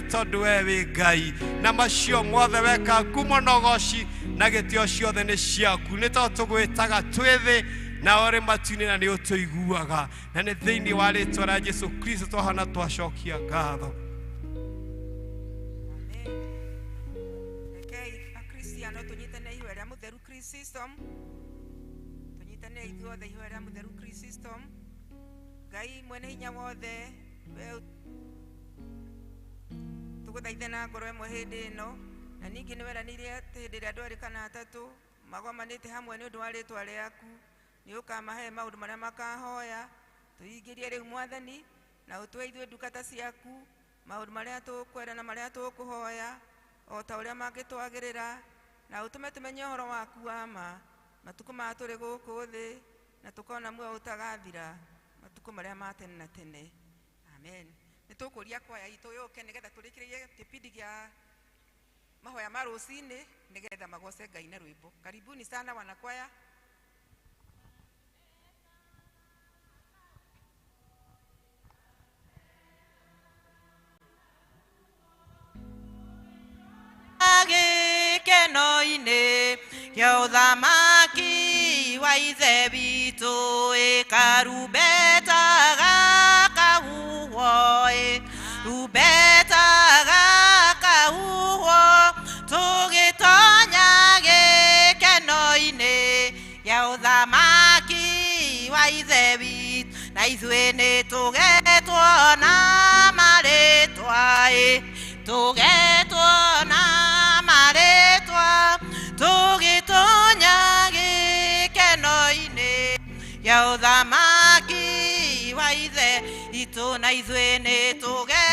Tondũ we wĩ Ngai na macio mothe weka, ngumo na ũgoci na gĩtĩo ciothe nĩ ciaku, nĩ tondũ tũgwĩtaga twĩ thĩ na ũrĩ matu-inĩ na nĩ ũtũiguaga. Na nĩ thĩinĩ wa rĩtwa rĩa Jesu Kristo twahana twacokia ngatho. Amen. Rekei Akristiano tũnyitane ihoya rĩa mũtheru Chrysostom. Tũnyitane ithuothe ihoya rĩa mũtheru Chrysostom. Ngai mwene hinya wothe, we tũgũthaithe na ngoro ĩmwe hĩndĩ ĩno, na ningĩ nĩ weranĩire atĩ hĩndĩ ĩrĩa andũ erĩ kana atatũ magomanĩte hamwe nĩ ũndũ wa rĩtwa rĩaku, nĩ ũkamahe maũndũ marĩa makahoya. Tũhingĩrie rĩu Mwathani, na ũtũhe ithuĩ ndungata ciaku maũndũ marĩa tũkwenda na marĩa tũkũhoya o ta ũrĩa mangĩtwagĩrĩra, na ũtũme tũmenye ũhoro waku wa ma matukũ maya tũrĩ gũkũ thĩ, na tũkona muoyo ũtagathira matukũ marĩa ma tene na tene. Amen. Nĩ tũkũria kwaya itũ yũke nĩgetha tũrĩkĩrĩrie kĩbindi gĩa mahoya ma rũcinĩ, nĩgetha magoce Ngai na rwĩmbo. Karibuni sana wanakwaya. Gĩkeno-inĩ kĩa ũthamaki wa Ithe witũ, ĩkarumbeta gakahuhwo, ĩ rumbeta gakahuhwo, tũgĩtonya gĩkeno-inĩ kĩa ũthamaki wa Ithe witũ, na ithuĩ nĩ tũgetwo na marĩtwa, ĩ tũgetwo na marĩtwa, tũgĩtonya gĩkeno-inĩ kĩa ũthamaki wa Ithe witũ, na ithuĩ nĩ tũgetwo.